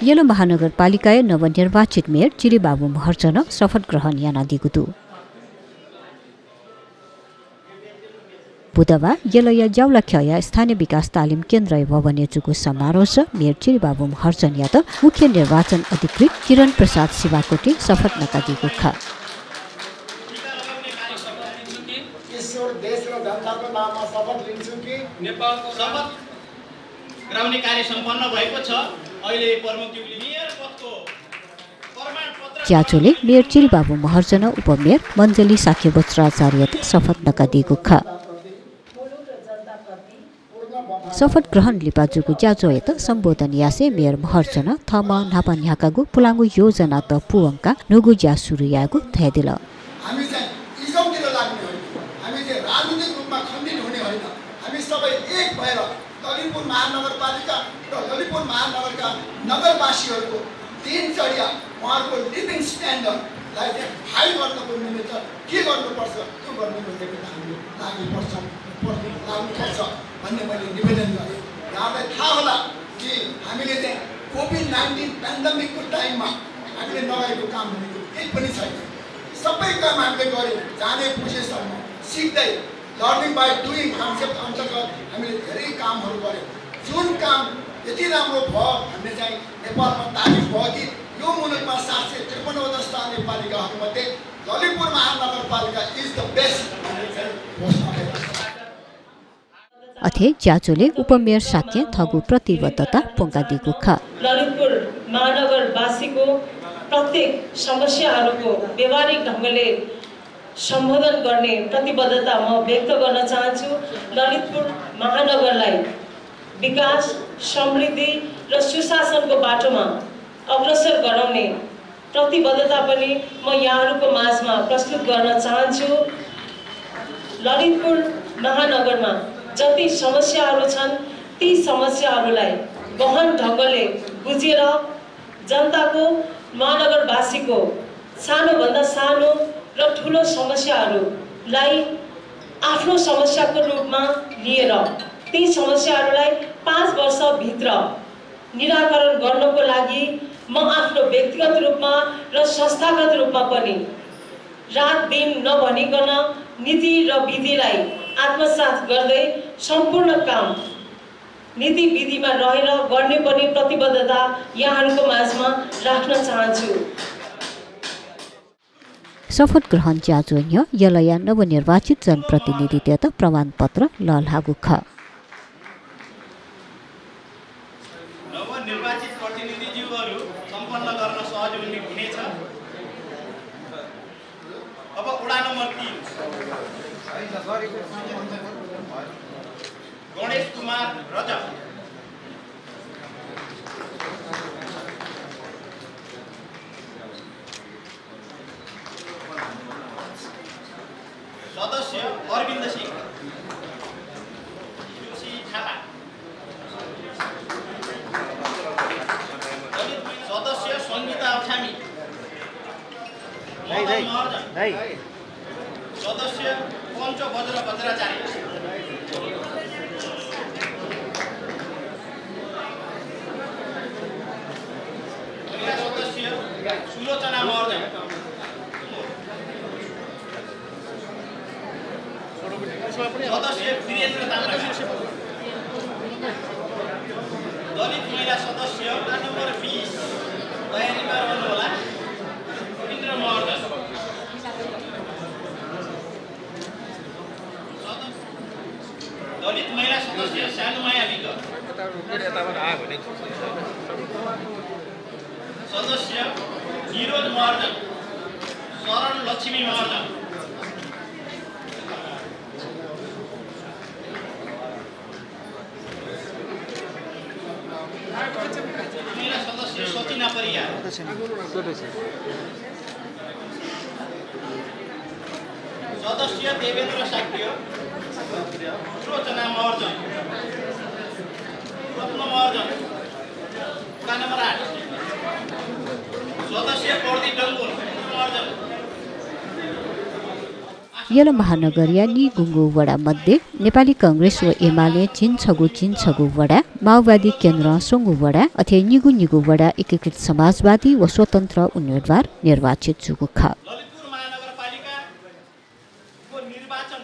Yellow महानगरपालिका नवनिर्वाचित mayor Chiribabu Maharjan शपथ ग्रहण याना दिगुतु बुधबार यलया जाउलाख्या स्थानीय विकास तालिम केन्द्र भवन चुको समारोह छ मेयर चिरीबाबु महर्जन या त मुख्य निर्वाचन अधिकृत किरण प्रसाद शिवाकोटी शपथ नका दिगु ख देश र जनताको नाममा शपथ लिन्छु कि नेपालको शपथ गराउने कार्य सम्पन्न भएको छ। अहिले प्रमुखज्यूले मेयर पदको प्रमाणपत्र ज्याचोले मेयर चिरीबाबु महर्जन उपमेयर मञ्जली साख्य वज्राचार्य शपथ नका दिगु ख शपथ ग्रहण लिपाजुको ज्याचो यत सम्बोधन यासे मेयर महर्जन थम नापा न्याकागु पुलाङ्गु योजना त पुवंका नुगु ज्या सुरु यागु थैदिल हामी चाहिँ इजमतिर लाग्ने होइन, हामी चाहिँ राजनीतिक रूपमा खण्डित हुने होइन। हामी सबै एक भएर ललितपुर महानगरपालिका र ललितपुर महानगरका नगरवासीहरूको दिनचर्या उहाँहरूको लिभिङ स्ट्यान्डर्डलाई चाहिँ हाई गर्नको निमित्त के गर्नुपर्छ त्यो गर्ने भनेको हामीले लाग्नुपर्छ भन्ने मैले निवेदन गरेँ। यहाँलाई थाहा होला कि हामीले चाहिँ कोभिड-19 पेन्डेमिकको टाइममा हामीले नगरेको काम भनेको केही पनि छैन। सबै काम हामीले गऱ्यौँ, जाने बुझेसम्म सिक्दै लर्निङ बाई डुइङ कन्सेप्ट अन्तर्गत हामीले धेरै कामहरू गऱ्यौँ। जुन काम यति राम्रो भयो भन्ने चाहिँ नेपालमा तारिफ भयो कि यो मुलुकमा 753वटा स्थानीय पालिकाहरूमध्ये ललितपुर महानगरपालिका इज द बेस्ट भन्ने चाहिँ घोषणा गरेको छ। अथे ज्याचोले उपमेयर साक्य थगु प्रतिबद्धता पोंका दिगु ख ललितपुर महानगरवासीको प्रत्येक समस्याहरूको व्यवहारिक ढङ्गले सम्बोधन गर्ने प्रतिबद्धता म व्यक्त गर्न चाहन्छु। ललितपुर महानगरलाई विकास, समृद्धि र सुशासनको बाटोमा अग्रसर गराउने प्रतिबद्धता पनि म यहाँहरूको माझमा प्रस्तुत गर्न चाहन्छु। ललितपुर महानगरमा जति समस्याहरू छन् ती समस्याहरूलाई गहन ढङ्गले बुझेर जनताको महानगरवासीको सानोभन्दा सानो र ठुलो समस्याहरूलाई आफ्नो समस्याको रूपमा लिएर ती समस्याहरूलाई 5 वर्षभित्र निराकरण गर्नको लागि म आफ्नो व्यक्तिगत रूपमा र संस्थागत रूपमा पनि रात दिन नभनिकन नीति र विधिलाई आत्मसात गर्दै सम्पूर्ण काम नीति विधिमा रहेर गर्ने पनि प्रतिबद्धता यहाँहरूको माझमा राख्न चाहन्छु। शपथ ग्रहण ज्याजोन्य यलया नवनिर्वाचित जनप्रतिनिधित्व प्रमाणपत्र ललागु ख नवनिर्वाचित प्रतिनिधिज्यूहरू सम्पन्न गर्न सहज हुनेछ। अब वडा नम्बर 3 गणेश कुमार रजक सदस्य अरविन्द सिंह जोशी थापा सदस्य सङ्गीता अछामी सदस्य पञ्च वज्राचार्य सदस्य सुलोचना महर्जन सदस्य वीरेन्द्र ताम्रा दलित महिला सदस्य नम्बर 20 तयारीमा रहनुहोला इन्द्र महर्जन दलित महिला सदस्य सानुमाया विक सदस्य निरोज महर्जन शरण लक्ष्मी महर्जन महिला सदस्य सचिना परियार सदस्य देवेन्द्र साक्य सुलोचना महर्जन रत्न महर्जन वडा नम्बर 8 सदस्य प्रदीप डङ्गोल महर्जन यल महानगरिया नि गुङ्गु वडा मध्ये नेपाली कांग्रेस व एमाले चिनछगु वडा, माओवादी केन्द्र सोङ्गु वडा अथे निगु वडा एकीकृत समाजवादी व स्वतन्त्र उम्मेदवार निर्वाचित जुगु खा। ललितपुर महानगरपालिकाको निर्वाचन